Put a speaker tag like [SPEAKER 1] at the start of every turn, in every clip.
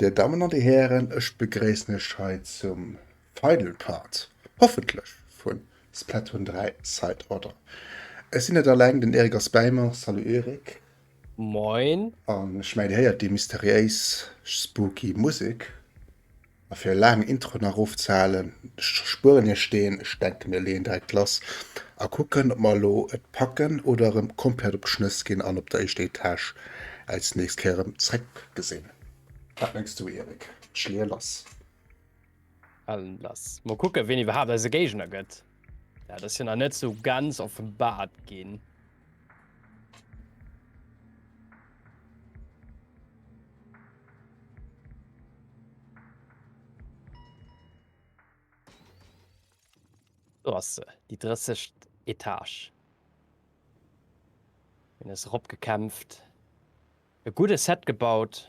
[SPEAKER 1] Dir Dammen an Dir Hären, ech begréissen Iech hei zum Final Part, hoffentlech, vu Splatoon 3 Side Order. Ech sinn net alleng, den Eric ass bäi mer. Salut Eric.
[SPEAKER 2] Moin.
[SPEAKER 1] An ech mengen, Dir héiert déi mysteriéis spooky Musek. A fir e laangen Intro nach erofzehalen, ech spueren iech deen, ech denken mir leeën direkt lass a kucken ob mer elo et packen oder erëm komplett op d'Schnëss ginn an op der éischter Etage eis nächst Kéier erëm zréck gesinn. Wat mengs du Eric? Ech leeë lass.
[SPEAKER 2] Lass. Mol kucken wien iwwerhaapt eise Géigner gëtt. Dat ass jo nach net sou ganz offenbart ginn. Do ass se, déi 30. Etage. Mir hunn eis eropgekämpft, e gudde Set gebaut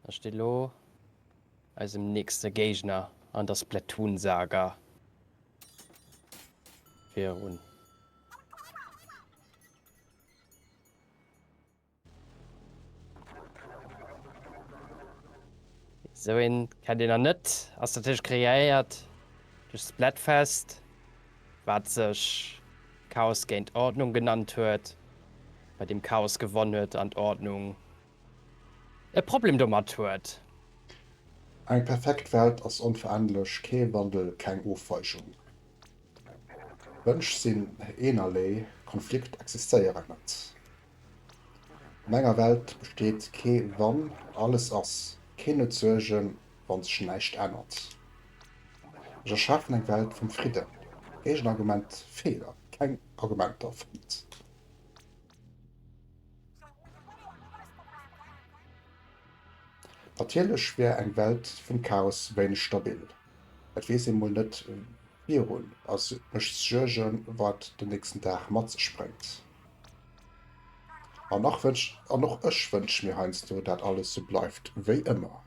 [SPEAKER 2] a sti lo eisem nächste Géigner an der Splatoon-Saga virun. Sou een kennt een nach net. Ass natierlech kreéiert duerch Splatfest, wat sech Chaos géint Ordnung genannt huet, bei deem Chaos gewonn huet an d'Ordnung e Problem domat huet.
[SPEAKER 1] Eng perfekt Welt ass onverännerlech, kee Wandel, keng Ofweichung. Wënsch sinn eenerlee, Konflikt existéieren net. An enger Welt besteet kee Wann, alles ass. Keen huet Suergen, wann sech näischt ännert. Ech erschafen eng Welt vum Fridden. Géigenargument, Feeler, keng Argumenter fonnt. Natierlech wär eng Welt vum Chaos wéineg stabil. Et weess ee mol net virun a mécht Suergen, wat den nächsten Dag mat sech bréngt. An och wënsch, an och ech wënsch mir heiansdo, dat alles sou bleift wéi ëmmer.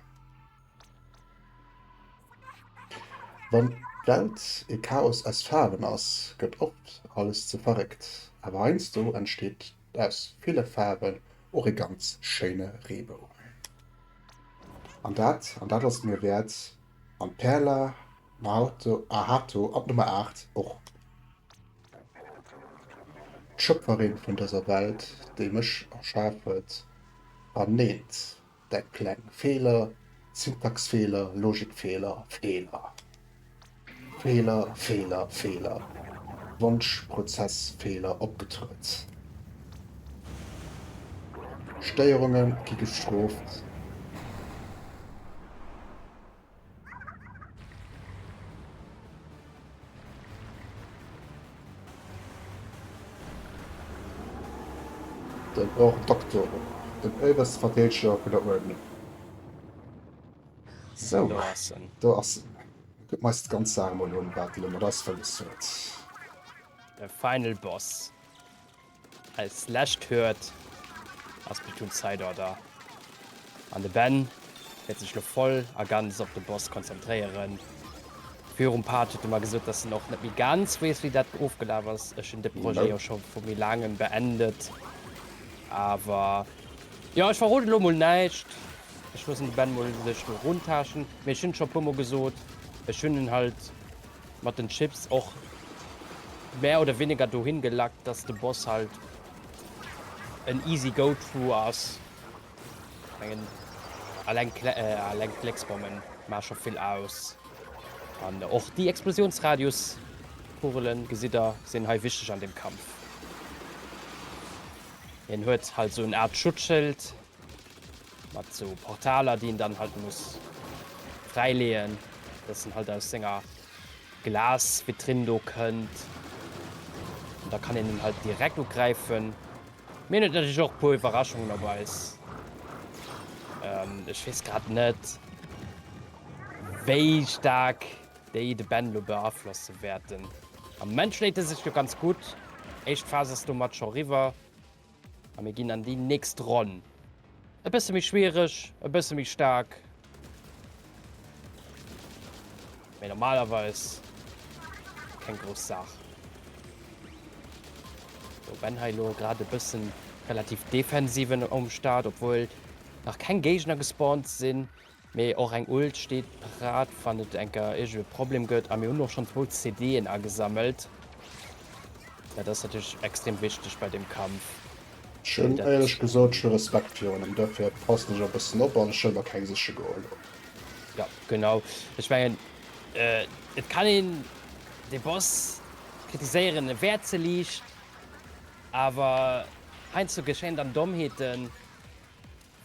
[SPEAKER 1] Wann d'Welt e Chaos aus Faarwen ass, gëtt oft alles ze verréckt. Awer heiansdo entsteet aus ville Faarwen och e ganz schéine Reebou. An dat, an dat ass et mir wäert. An d'Perla, Naoto, Ahato an d'Nummer 8 och. D'Schöpferin vun dëser Welt, déi mech erschaf huet, verneent däi kleng Feeler, Syntaxfeeler, Logikfeeler, Feeler, Feeler, Feeler, Feeler, Wonschprozessfeeler opgetruet. Stéierunge gi gestrooft. Den Or Doctor, den éiwegste Verdeedeger vun der Uerdnung. Sou,
[SPEAKER 2] Do ass en.
[SPEAKER 1] do ass en. Kucke mer eis d'ganz Saach emol un, wat e lo mat eis wëlles huet.
[SPEAKER 2] De Final Boss. Als lescht Hürd ass Platoon Side Order an de Ben wäert sech lo voll a ganz op de Boss konzentréieren. Virum Part huet e mer gesot, dass en och net méi ganz weess wéi dat ofgelaf ass. Ech hunn de Projet jo scho vu méi laangem beendet, awer jo ech verroden elo mol näischt. Ech loossen de Ben mol sech do runtaaschten, mee ech hunn et scho e puer mol gesot, ech hunn en halt mat den Chips och mehr oder weniger dohin gelackt, dass de Boss halt en easy go through ass. Mengen alleng alleng d'Glécksbommen maache scho vill aus an och déi Explosionsradius Kugelen, gesitt der, sinn hei wichteg an dem Kampf. Hien huet halt sou en Art Schutzschild mat sou Portaler, déi en dann halt muss fräileeën, dass en halt aus senger Glasvitrinn do kënnt. An da kann een en halt direkt ugräifen. Mir hunn natierlech och e puer Iwwerraschungen op eis. Ech weess grad net, wéi staark déi de Ben elo beaflosse wäerten. Am Moment schléit e sech jo ganz gutt. Éischt Phas ass domat scho riwwer. A mir ginn an déi nächst Ronn. E bësse méi schwiereg, e bësse méi staark. Mee normalerweis keng grouss Saach. So, Ben hei elo grad e bëssen relativ defensiven um Start, obwuel. nach keng Géigner gespawnt sinn, mee och eng Ult steet parat wann et eng Kéier iergendwéi e Problem gëtt a mir hunn och schonn zwou CDen agesammelt. Dat ass natierlech extrem wichteg bei deem Kampf.
[SPEAKER 1] Ech hunn éierlech gesot scho Respekt virun em, dofir passen ech och e bëssen op an ech huele mer keng siche goen elo.
[SPEAKER 2] Jo genau, ech mengen et kann een de Boss kritiséieren, e wär ze liicht, awer heiansdo geschéien dann Dommheeten,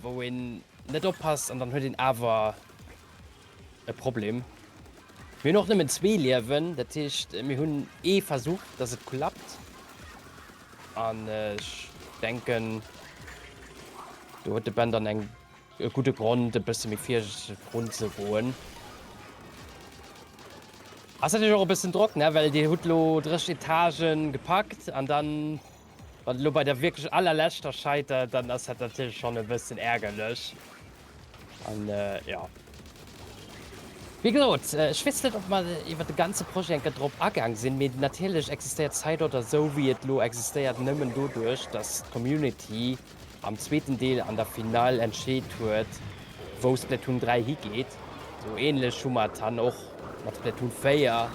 [SPEAKER 2] wou een net oppasst an dann huet een awer e Problem. Mir hunn och nëmmen zwee Liewen, dat heescht mir hunn ee Versuch, dass et klappt. An ech denken, do huet de Ben dann eng e gudde Grond, e bësse méi virsichteg erunzegoen. Ass natierlech och e bëssen Drock, ne, well Dir hutt elo 30 Etagen gepackt an dann, wann et elo bei der wierklech allerleschter scheitert, dann ass dat natierlech schonn e bëssen ärgerlech. An jo, wéi gesot, ech weess net, ob mer iwwer de ganze Projet eng Kéier drop agaang sinn, mee natierlech existéiert Cydotter esou, wéi et elo existéiert, nëmmen doduerch, dass d'Community am zweeten Deel an der Finale entscheet huet, wou Splatoon 3 higeet. Sou ähnlech hu mer et dann och mat Splatoon 4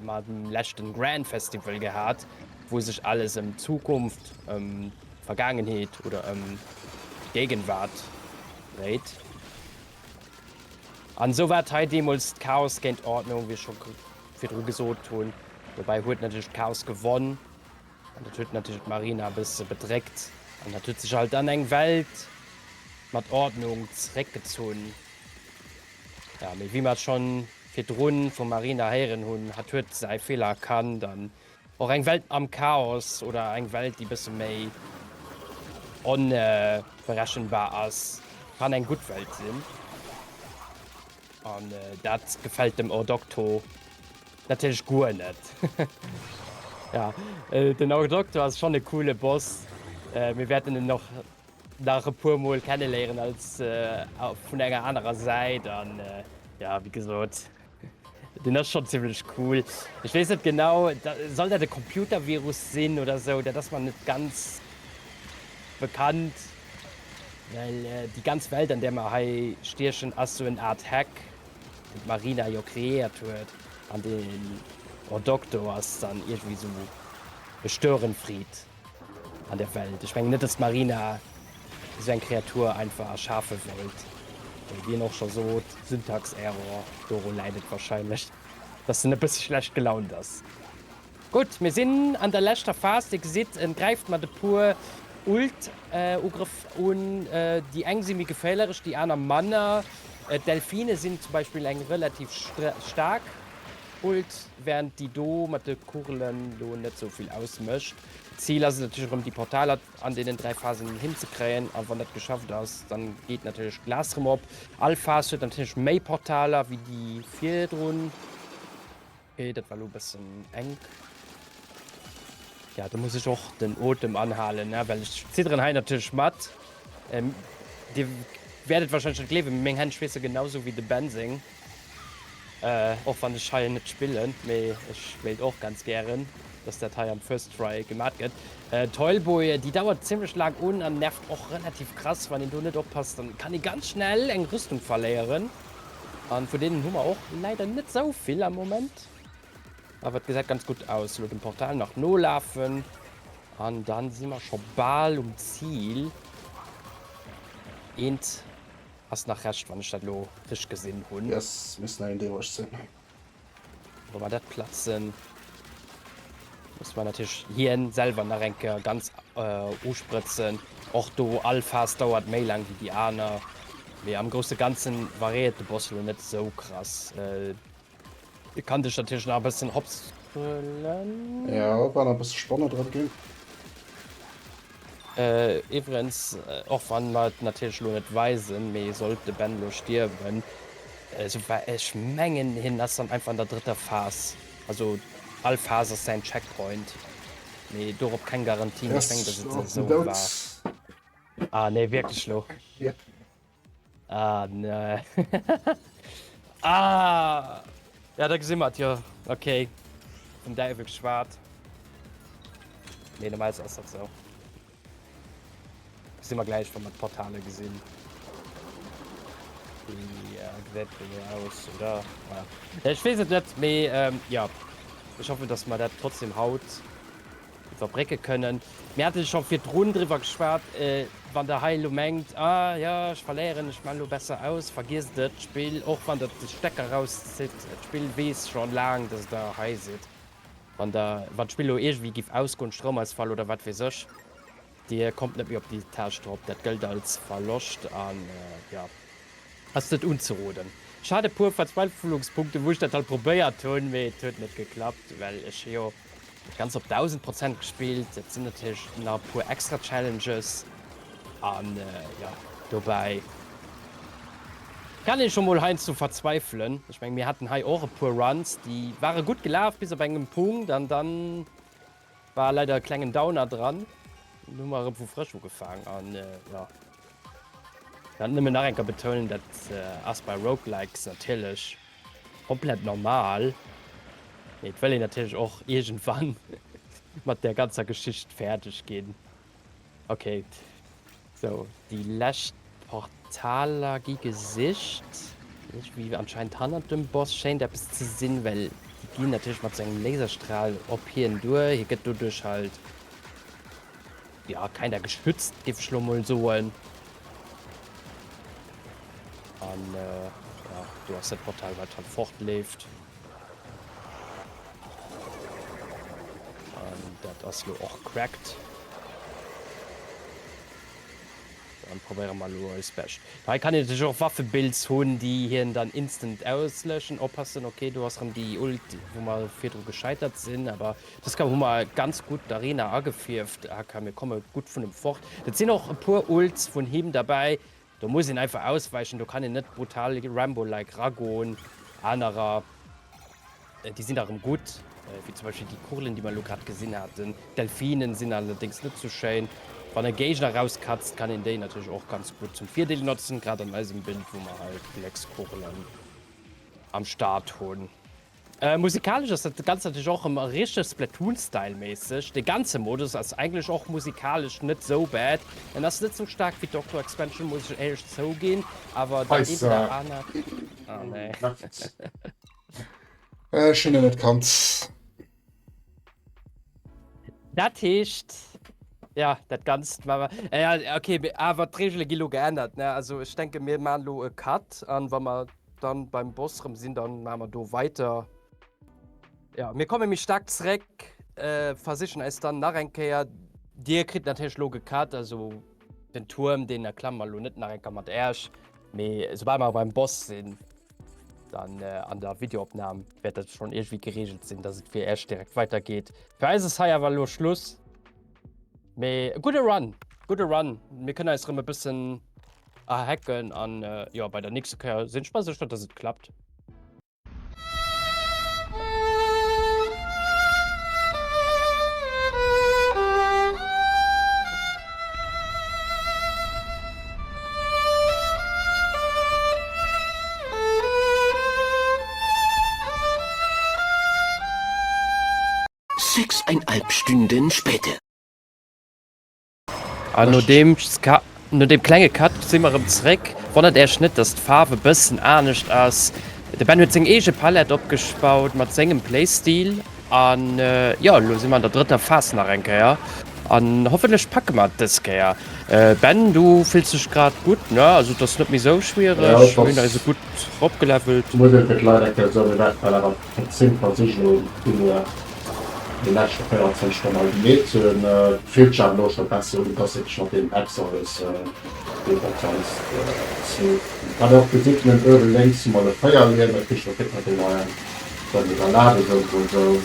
[SPEAKER 2] mat dem leschten Grand Festival gehat, wou sech alles ëm d'Zukunft, ëm d'Vergaangenheet oder ëm d'Gegenwart dréit. An esou war et hei deemools d'Chaos géint Ordnung, wéi ech scho virdru gesot hunn. Dobäi huet natierlech d'Chaos gewonn. An dat huet natierlech d'Marina e bësse bedréckt. An dat huet sech halt an eng Welt mat Ordnung zeréckgezunn. Ja, mee wéi mer et schonn virdrun vum Marina héieren hunn, hatt huet säi Feeler erkannt an och eng Welt am Chaos oder eng Welt, déi e bësse méi onberechenbar ass, kann eng gutt Welt sinn. An dat gefält dem Ordokto natierlech guer net. Ja, den Ordokto ass schonn e coole Boss. Mir wäerten en och nach e puer Mol kenneléieren als vun enger anerer Säit. An ja, wéi gesot, deen ass schonn zimmlech cool. Ech weess net genau, soll dat e Computervirus sinn oder sou? Dat ass mer net ganz bekannt. Well déi ganz Welt an där mer hei stiechen ass sou en Art Hack, deen d'Marina jo kreéiert huet, an den Odokto ass dann iergendwéi sou e Störenfried an der Welt. Ech mengen net, dass d'Marina sou eng Kreatur einfach erschafe wollt, well wéi en och scho sot, Syntax Error, doru läit et wahrscheinlech, dass en e bësse schlecht gelaunt ass. Gutt, mir sinn an der leschter Phas. Dir gesitt, en gräift mat e puer Ult-Ugrëff un. Déi eng si méi geféierlech, déi aner manner. D'Delfine sinn zum Beispill eng relativ staark Ult, wärend déi do mat de Kugelen do net sou vill ausmécht. Zil ass et natierlech erëm déi Portaler an deenen 3 Phasen hinzekréien a wann dat geschafft ass, dann geet natierlech d'Glas erëm op. All Phas huet natierlech méi Portaler wéi déi virdrun. Ok, dat war lo bëssen enk. Ja, do muss ech och den Otem anhalen, ne, well ech zidderen hei natierlech mat. Ähm, dir wäert et wahrscheinlech net gleewen, mee meng Hänn schweesse genau sou wéi de Ben seng. Äh, och wann ech hei net spillen, mee ech wéilt och ganz gären, dass dat hei am First Try gemat gëtt. Äh, d'Heulboje, déi dauert zimmlech laang un an nervt och relativ krass. Wann een do net oppasst, dann kann ee ganz schnell eng Rüstung verléieren. An vun deenen hu mer och leider net sou vill am Moment. Awer et gesäit ganz gutt aus. Elo dem Portal nach nolafen an dann si mer scho bal um Zil. Eent ass nach Rescht, wann ech dat elo richteg gesinn hunn.
[SPEAKER 1] Yes, misst nach een deelweis sinn.
[SPEAKER 2] Wa mer dat platzen, muss mer natierlech hien selwer nach eng Kéier ganz usprëtzen. Och do, all Phas dauert méi laang wéi déi aner, mee am grousse Ganzen variéiert de Boss elo net esou krass. E kann dech natierlech nach e bëssen hops huelen.
[SPEAKER 1] Jo, war nach e bësse Spanner dran ginn.
[SPEAKER 2] Iwwregens, och wann mer et natierlech elo net weisen, mee sollt de Ben elo stierwen, esou war ech mengen hien ass dann einfach an der drëtter Phas, also all Phas ass säin Checkpoint, mee dorop keng Garantie, mee ech mengen dass et esou war. Ah nee, wierklech elo?
[SPEAKER 1] Yep.
[SPEAKER 2] Ah nee. Ah! Ja, da gesi mer et jo. Okay. Vum Däiwel geschwat. Nee, normalerweis ass dat sou. Gesi mer gläich, wa mer d'Portale gesinn. Wéi gesäit et elo aus, oder? Voilà. Ech weess et net, mee jo, ech hoffen, dass mer dat trotzdem haut iwwerbrécke kënnen. Mir hate scho virdrun driwwer geschwat, wann Der hei elo mengt, ah jo, ech verléieren, ech maachen elo besser aus, vergiesst et, d'Spill, och wann Der de Stecker erauszitt, d'Spill weess scho laang, dass Der hei sidd. Wann Der, wann d'Spill elo iergendwéi giff ausgoen, Stroumausfall oder wat weess ech, Dir kommt net méi op déi Tâche drop, dat gëllt als Verloscht an jo, ass net unzeroden. Ech hat e puer Verzweifelungspunkten, wou ech dat halt probéiert hunn, mee et huet net geklappt, well ech hu jo dat Ganzt op 1000 Prozent gespillt. Dat sinn natierlech nach e puer extra Challenges an jo, dobäi kann een scho mol heiansdo verzweifelen. Ech mengen, mir haten hei och e puer Runs, déi ware gutt gelaf bis op engem Punkt an dann War leider e klengen Downer dran. Dann hu mer erëm vu frësch ugefaang an jo. Kann nëmmen nach eng Kéier betounen, dat ass bei Roguelikes natierlech komplett normal. Mee et wëll een natierlech och iergendwann mat där ganzer Geschicht fäerdeg ginn. Ok, sou déi lescht Portaler gi gesicht. Iergendwéi anscheinend hannert dem Boss schéint eppes ze sinn, well déi ginn natierlech mat sou engem Laserstral op hien duer. Hie gëtt doduerch halt, ja, kinda geschützt, géif ech lo mol soen. An ja, do ass dat Portal, wat halt fortleeft. An dat ass lo och cracked. Dann probéiere mer lo eis Bescht. Hei kann een natierlech och Waffebuilds hunn, déi hien dann instant auslöschen. Oppassen, ok, do ass rëm déi Ult, wou mer virdru gescheitert sinn. Awer dës Kéier hu mer ganz gutt d'Arena agefierft. AK, mir komme gutt vun em fort. Et sinn och e puer Ults vun him derbäi, Do muss een einfach auswäichen, do kann een net brutal Rambo-like ragoen. Anerer, déi sinn da rëm gutt, wéi zum Beispill déi Kugelen, déi mer elo grad gesinn haten. D'Delfinen sinn allerdéngs net sou schéin. Wann e Géigner rauskatzt, kann een déi natierlech och ganz gutt zum Virdeel notzen, grad an eisem Bild, wou mer halt Gléckskugelen am Start hunn. Musikalesch ass dat Ganzt natierlech och erëm richteg Splatoon-Style-méisseg. De ganze Modus ass eigentlech och musikalesch net sou bad. En ass net sou staark wéi d'Octo Expansion, muss ech éierlech zouginn, awer dat eent oder anert. Ah nee.
[SPEAKER 1] Ech hunn en net kannt.
[SPEAKER 2] Dat heescht, ja, dat Ganzt war. Ja, okay, awer d'Reegele gi lo geännert, ne? Also ech denke mir man lo e Cut an wa mer dann beim Boss rëm sinn, dann maache mer do weiter. Ja, mir komme méi staark zréck, äh, versichen eis dann nach eng Kéier. Dir kritt natierlech lo gecut, also den Tuerm, deen erklamme mer lo net nach eng Kéier mat Äerch, mee soubal mer beim Boss sinn, Dann an der Videoopnam wäert dat schonn iergendwéi gereegelt sinn, dass et fir Iech direkt weidergeet. Fir eis ass hei awer elo Schluss. Mee e gudde Run, gudde Run. Mir kënnen eis erëm e bëssen erhacken an jo, bei der nächster Kéier sinn ech mer sécher, dass et klappt.
[SPEAKER 3] Sechseinhalb Stünden später.
[SPEAKER 2] An no deem no deem klenge Cut si mer erëm zréck. Wonnert Äech net, dass d'Faarf e bëssen anescht ass. De Ben huet seng eege Palett opgespaut mat sengem Playstyle. An jo, elo si mer an der drëtter Phas nach eng Kéier. An hoffentlech packe mer et dës Kéier. Ben, du fills dech grad gutt, ne? Also et ass net méi esou schwiereg.
[SPEAKER 1] Ja, et
[SPEAKER 2] Mir hunn
[SPEAKER 1] ass.
[SPEAKER 2] eis gutt eropgelevelt.
[SPEAKER 1] Muss een fir d'Leit eng Kéier soen, mir wäerten well awer 10 Versich elo déi mir déi leschte 24 Stonnen hei gemeet hunn. Et fillt sech awer elo scho besser un, dass wierklech mat deem Exodus dee Bottanz zu. Wat ee och gesitt, mir hunn uewe lénks hu mer de Féierlien, dat heescht, do kritt mer deen neien. Dann iwwerlade gouf oder esou.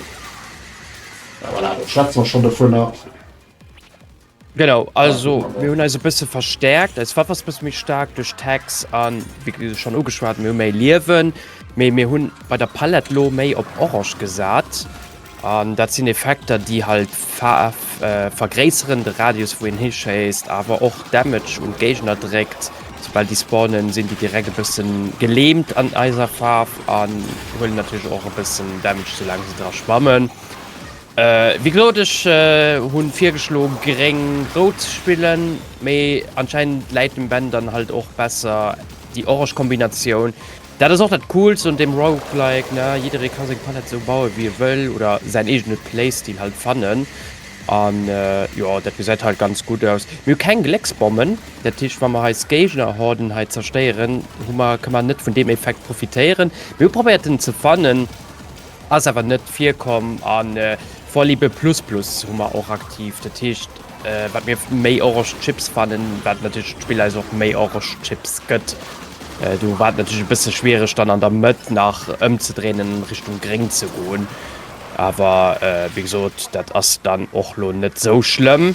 [SPEAKER 1] Ja, voilà, do schwätze mer schonn dovunner.
[SPEAKER 2] Genau, also mir hunn eis e bësse verstäerkt, eis Waff ass e bësse méi staark duerch d'Hex an, wéi schonn ugeschwat, mir hu méi Liewen, mee mir hunn bei der Palett lo méi op Orange gesat an dat sinn Effekter, déi halt d'Faarf vergréisseren, de Radius wou een hischéisst, awer och Damage un d'Géigner dréckt. Soubal déi spawnen, sinn déi direkt e bëssen gelähmt an eiser Faarf an huelen natierlech och e bëssen Damage soulaang se dra schwammen. Wéi gesot, ech hunn virgeschloen gréng-rout ze spillen, mee anscheinend läit dem Ben dann halt och besser déi orange Kombinatioun. Dat ass och dat coolst un deem Roguelike, ne, jidderee ka seng Palette sou bauen wéi e wëll oder säin eegene Playstyle halt fannen. An jo, dat gesäit halt ganz gutt aus. Mir hu keng Glécksbommen, dat heescht wa mer eis Géignerhorden hei zerstéieren, hu mer, kënne mer net vun deem Effekt profitéieren. Mir hu probéiert en ze fannen. Ass awer net virkomm. An Vorliebe plus plus hu mer och aktiv. Dat heescht, wat mir méi orange Chips fannen, wat natierlech d'Spill eis och méi orange Chips gëtt. Do war et natierlech e bësse schwiereg dann an der Mëtt nach ëmzedréinen an Richtung gréng ze goen. Awer wéi gesot, dat ass dann och lo net sou schlëmm.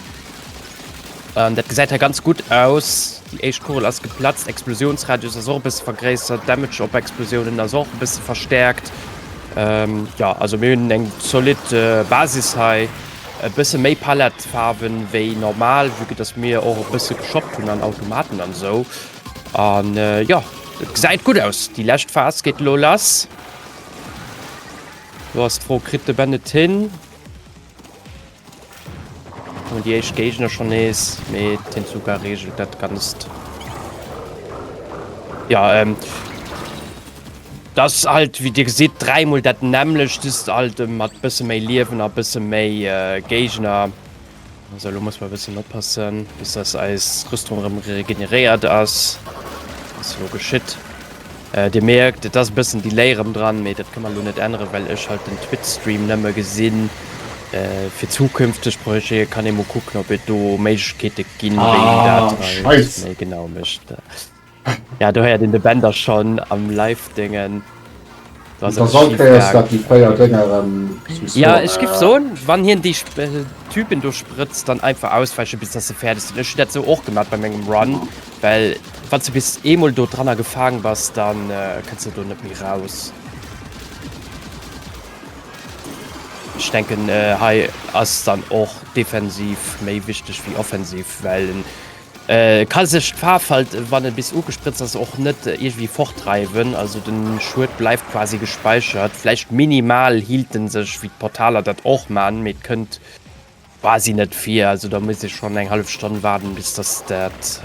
[SPEAKER 2] Dat gesäit hei ganz gutt aus. Déi éischt Kugel ass geplatzt. Explosiounsradius ass och e bësse vergréissert. Damage op Explosiounen ass och e bësse verstäerkt. Jo, also mir hunn eng zolidd Basis hei. E bësse méi Palett Faarwen wéi normal, vue que dass mir och e bësse geshoppt hunn an Automaten an esou. An jo, et gesäit gutt aus. Déi lescht Phas geet elo lass. Do ass d'Fro, kritt de Ben et hin? Kommen déi éischt Géigner schon nees, mee Tensuka regelt dat Ganzt. Ja, ähm, das halt, wie dir gesitt, dräimol dat nämmlecht, just halt äh, mat bësse méi Liewen a bësse méi äh, Géigner. Also lo muss man bëssen oppassen, bis dass eis Rüstung erëm regeneréiert ass. Was lo geschitt. Dir mierkt, et ass e bëssen Delay erëm dran, mee dat ka mer elo net änneren, well ech halt den Twitch-Stream nëmme gesinn. Fir zukünfteg Projete kann ee mol kucken, ob et do Méiglechkeete ginn, wéi een dat halt méi genau mécht. Ja, do héiert een de Bender schonn am Live-Déngen.
[SPEAKER 1] Do ass eppes schif gaangen.
[SPEAKER 2] Ja, ech giff soen, wann hien déi Typen do sprëtzt, dann einfach auswäichen, bis dass se fäerdeg sinn. Ech hunn dat sou och gemat bei mengem Run. Well wanns du bis eemol do dranner gefaang bass, dann kënns de do net méi raus. Ech denken hei ass dann och defensiv méi wichteg wéi offensiv, well en ka sech d'Faarf halt, wann e bis ugesprëtzt ass, och net iergendwéi fortdreiwen. Also den Schued bleift quasi gespeichert. Vläicht minimal healt en sech, wéi d'Portaler dat och man, mee et kënnt Quasi net vir, also da muss ee schonn eng hallef Stonn waarden, bis dass dat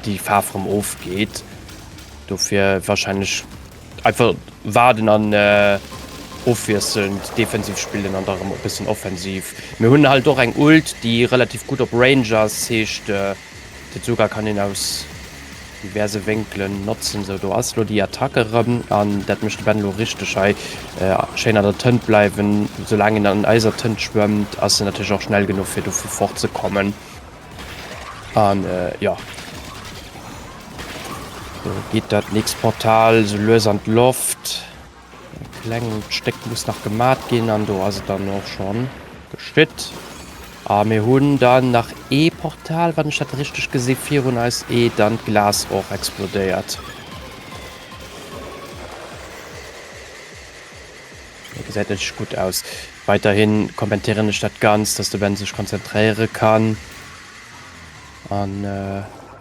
[SPEAKER 2] déi Faarf rëm ofgeet. Dofir wahrscheinlech einfach waarden an ofwiesselnd defensiv spillen an da rëm e bëssen offensiv. Mir hunn halt och eng Ult, déi relativ gutt op Range ass, heescht Tetsuga kann een aus diverse Wénkelen notzen. Sou, do ass lo déi Attack erëm an dat mécht de Ben lo richteg hei. Schéin an der Tënt bleiwen. Soulaang een an eiser Tënt schwëmmt, ass en natierlech och schnell genuch fir dovu fort ze kommen. An jo, do geet dat nächst Portal sou lues an d'Loft. E klengt Stéck muss nach gemat ginn an do ass et dann och schonn geschitt. A mir hunn dann nach ee Portal, wann ech dat richteg gesi virun eis, ee dann d'Glas och explodéiert. Dat gesäit natierlech gutt aus. Weiterhin kommentéieren ech dat Ganzt, dass de Ben sech konzentréiere kann. An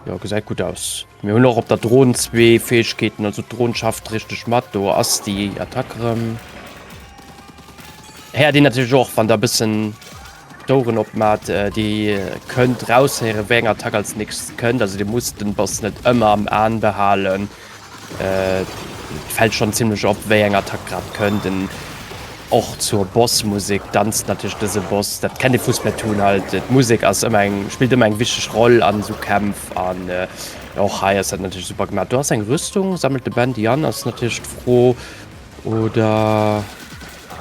[SPEAKER 2] jo, gesäit gutt aus. Mir hunn och op der Dron zwee Fäegkeeten, also d'Dron schafft richteg mat. Do ass déi Attack erëm. Héiert een natierlech och, wann der e bëssen d'Oueren opmat, Dir kënnt raushéieren, wéi eng Attack als nächst kënnt. Also Dir musst den Boss net ëmmer am Aen behalen. Et fält schonn zimmlech op, wéi eng Attack grad kënnt. En och zur Bossmusek danzt natierlech dëse Boss. Dat kennt ee vu Splatoon halt. D'Musek ass ëmmer eng, spillt ëmmer eng wichteg Roll an esou Kämpf. An och hei ass dat natierlech super gemaach. Do ass eng Rüstung, sammelt de Ben déi an, ass natierlech d'Fro. Oder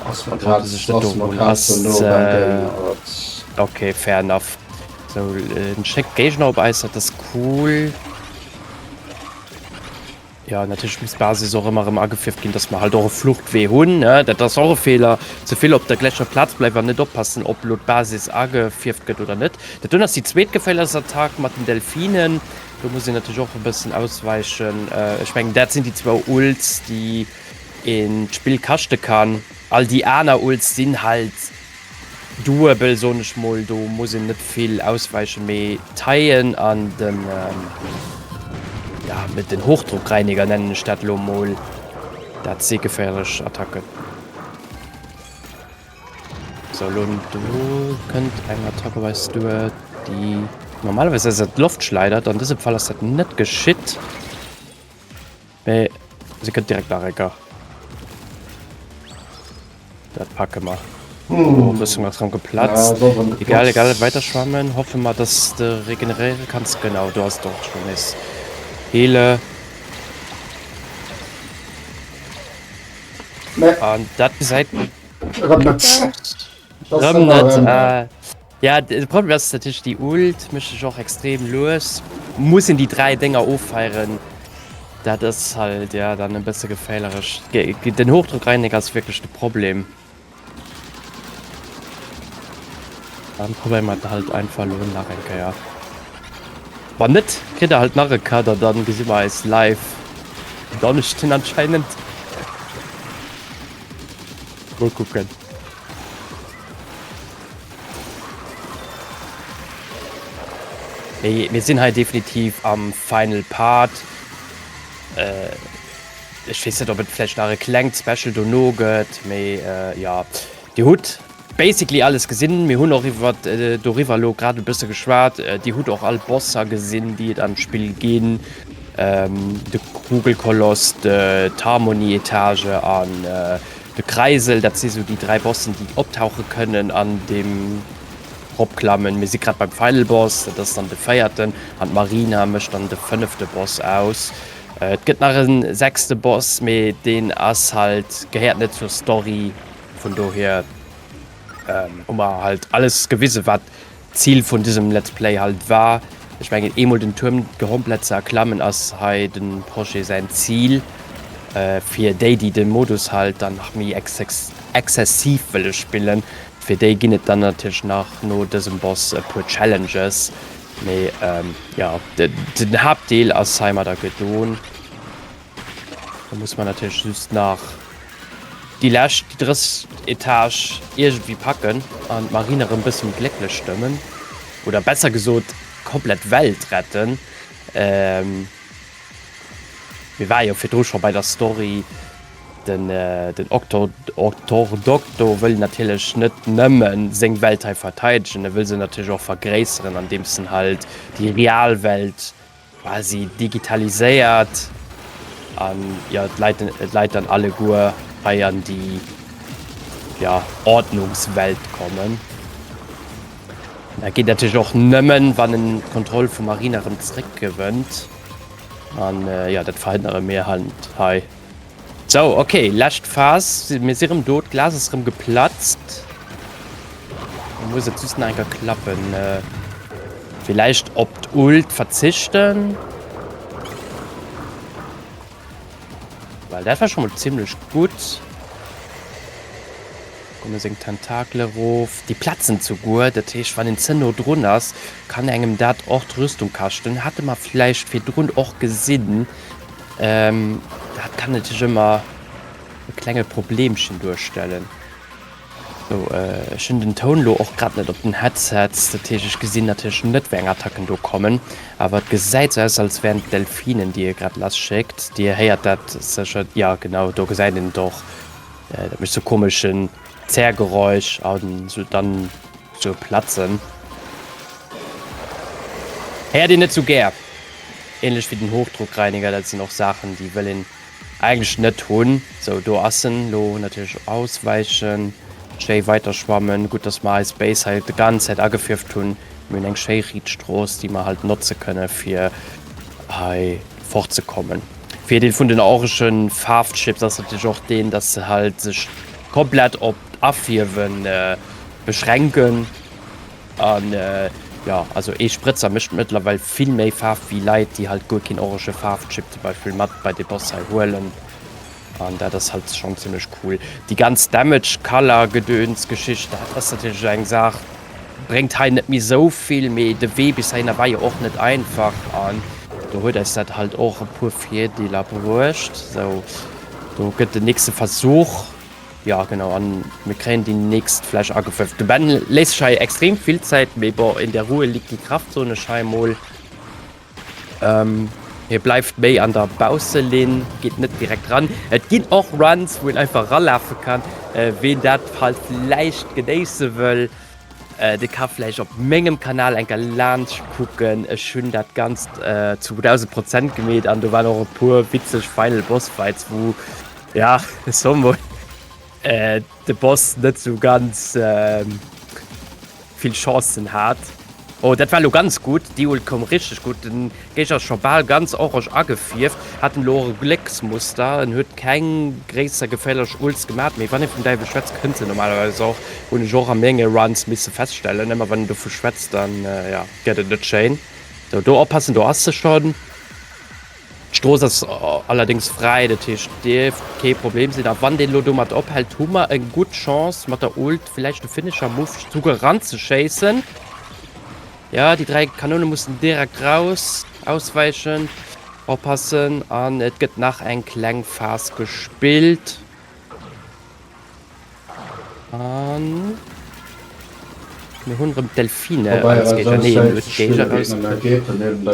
[SPEAKER 1] Ass mer grad,
[SPEAKER 2] sech dat
[SPEAKER 1] ass
[SPEAKER 2] do
[SPEAKER 1] mer
[SPEAKER 2] un
[SPEAKER 1] grad
[SPEAKER 2] ass
[SPEAKER 1] ze no beim Géigner, dat.
[SPEAKER 2] Ok, fair enough. Sou, en schéckt Géigner op eis, dat ass cool. Jo, natierlech muss d'Basis och ëmmer erëm agefierft ginn, dass mer halt och e Fluchtwee hunn, ne? Dat ass och e Feeler, ze vill op der gläicher Plaz bleiwen an net oppassen, ob elo d'Basis agefierft gëtt oder net. Dat dunn ass déi zweet geféierlechst Attack mat den Delfinen. Do muss een natierlech och e bëssen auswäichen. Ech mengen, dat sinn déi zwou Ults, déi een d'Spill kaschte kann. All déi aner Ults sinn halt Duebel soen ech mol, do muss een net vill auswäichen, mee d'Haien an den, ja mit den Hochdruckreiniger nennen ech dat lo mol, dat si geféierlech Attacken. Sou, elo do kënnt eng Attack op eis duer, déi normalerweis ass dat Loftschleidert. An dësem Fall ass dat net geschitt. Mee se kënnt direkt nach eng Kéier. Dat packe mer. Oh, Rüstung ass rëm geplatzt.
[SPEAKER 1] Ja, ass
[SPEAKER 2] Egal, egal,
[SPEAKER 1] geplatzt.
[SPEAKER 2] weiter schwammen. Hoffe mer, dass de regeneréiere kanns. Genau, do ass et och schon nees heele.
[SPEAKER 1] Nee.
[SPEAKER 2] An dat gesäit
[SPEAKER 1] Rëm net.
[SPEAKER 2] Rëm net. Ja, de Problem ass natierlech déi Ult mécht sech och extrem lues. Muss een déi 3 Dénger offeieren. Dat ass halt ja dann e bësse geféierlech. Den Hochdruckreiniger ass wierklech de Problem. Dann probéiere mer et halt einfach elo nach eng Kéier. Wann net, kritt der halt nach e Kader, dann gesi mer eis live en Donneschden anscheinend. Mol kucken. Mee mir sinn hei definitiv am Final Part. Ech weess net, ob et vläicht nach e klengt Special dono gëtt, mee jo. Dir hutt basically alles gesinn. Mir hunn och iwwer doriwwer elo grad e bësse geschwat. Dir hutt och all Bosser gesinn, déi et am Spill ginn. De Kugelkoloss, d'Harmonie-Etage an de Kreisel. Dat si sou déi 3 Bossen, déi optauche kënnen an deem Eropklammen. Mir si grad beim Final Boss, dat ass dann de véierten, an d'Marina mécht dann de fënnefte Boss aus. Et gëtt nach e sechste Boss, mee deen ass halt, gehéiert net zur Story. Vun dohier hu mer halt alles gewisen, wat d'Zil vun dësem Let's Play halt war. Ech mengen eemol den Tuerm komplett ze erklammen ass hei dem Projet säin Zil. Fir déi, déi de Modus halt dann nach méi exzessiv wëlle spillen, fir déi ginn et dann natierlech nach no dësem Boss e puer Challenges. Mee jo, den Haaptdeel ass heimadder gedon. Da muss man natierlech just nach déi lescht, déi drësst Etage iergendwéi packen an d'Marine erëm bësse méi glécklech stëmmen. Oder besser gesot, d'komplett Welt retten. Mir ware jo virdru scho bei der Story. Den, den Octor, Octordoktor wëll natierlech net nëmme seng Welt hei verteidegen, e wëll se natierlech och vergréisseren, andeems en halt déi real Welt quasi digitaliséiert an jo d'Leit d'Leit dann alleguer hei an déi ja Ordnungswelt kommen. Dat geet natierlech och nëmmen, wann en d'Kontroll vum Marina erëm zréckgewënnt. An jo, dat verhënnere mir halt hei. Sou, ok, lescht Phas. Mir si rëm do, d'Glas ass rëm geplatzt. Da muss et just nach eng Kéier klappen. Villäicht op d'Ult verzichten. Well dat war schon mol zimmlech gutt. Komme seng Tentakele rof. Déi platzen zuguer. Dat heescht, wann een ze no drun ass, kann engem dat och d'Rüstung kaschten. Hate mer vläicht virdrun och gesinn. Dat kann natierlech ëmmer e klenge Problemchen duerstellen. Sou, ech hunn den Toun lo och grad net op den Headsets, dat heescht ech gesinn natierlech net wéi eng Attacken do kommen, awer et gesäit sou aus als wären et Delfinen déi e grad lass schéckt. Dir héiert dat sécher, jo genau, do gesäit een et och, dat mécht sou komeschen Zerrgeräusch an sou dann sou Platzen. Héiert een net sou gär, ähnlech wéi den Hochdruckreiniger, dat sinn och Saachen déi wëll een Eigentlech net hunn. Sou, do ass en lo. Natierlech auswäichen, schéi weiter schwammen. Gutt, dass mer eis Base hei de ganz Zäit agefierft hunn. Mir hunn eng schéi riit Strooss, déi mer halt notze kënne fir hei fortzekommen. Virdeel vun den orangen Faarfchips ass natierlech och deen, dass se halt sech komplett op d'Afierwen beschränken. An jo, also ee Sprëtzer mécht mëttlerweil vill méi Faarf wéi Leit, déi halt guer keen orange Faarfchip zum Beispill mat bei de Boss hei huelen. An dat ass halt schonn zimmlech cool. Déi ganz Damage Color Gedöns Geschicht, dat ass natierlech eng Saach, bréngt hei net méi sou vill, mee de Wee bis heihinner war jo och net einfach an do huet eis dat halt och e puer Virdeeler bruecht. Sou, do gëtt den nächste Versuch. Jo genau, an mir kréien déi nächst Fläsch agefëllt. De Ben léisst sech hei extrem vill Zäit, mee bon, in der Ruhe liegt die Kraft, soen ech hei emol. Hie bleift méi an der Bausselinn, geet net direkt ran. Et ginn och Runs, wou een einfach ralafe kann. Ween dat halt vläicht genéisse wëll, dee ka vläicht op mengem Kanal eng Kéier laanscht kucken. Ech hunn dat Ganzt zu 1000 Prozent gemeet an do waren och e puer witzeg Final Boss Fights, wou, ja, soe mol, de Boss net sou ganz vill Chancen hat. Oh, dat war lo ganz gutt. Déi Ult koum richteg gutt. Den Géigner ass scho bal ganz orange agefierft. Hat en elo och e Glécksmuster. En huet keng gréisser geféierlech Ults gemat. Mee wann ee vum Däiwel schwätzt, kënnt se normalerweis och. Hunn ech och a menge Runs misse feststellen. Ëmmer wann een dovu schwätzt, dann, jo, gëtt et net schéin. Sou, do oppassen, do ass se schonn. D'Strooss ass allerdéngs fräi, dat heescht dierft kee Problem sinn. A wann deen elo domat ophält, hu mer eng gutt Chance mat der Ult villäicht de Finisher Move souguer eranzeschéissen. Ja, déi 3 Kanoune mussen direkt raus, auswäichen, oppassen an et gëtt nach eng kleng Phas gespillt. An mir hunn erëm d'Delfine als Géigner. Nee, en huet d'Géigner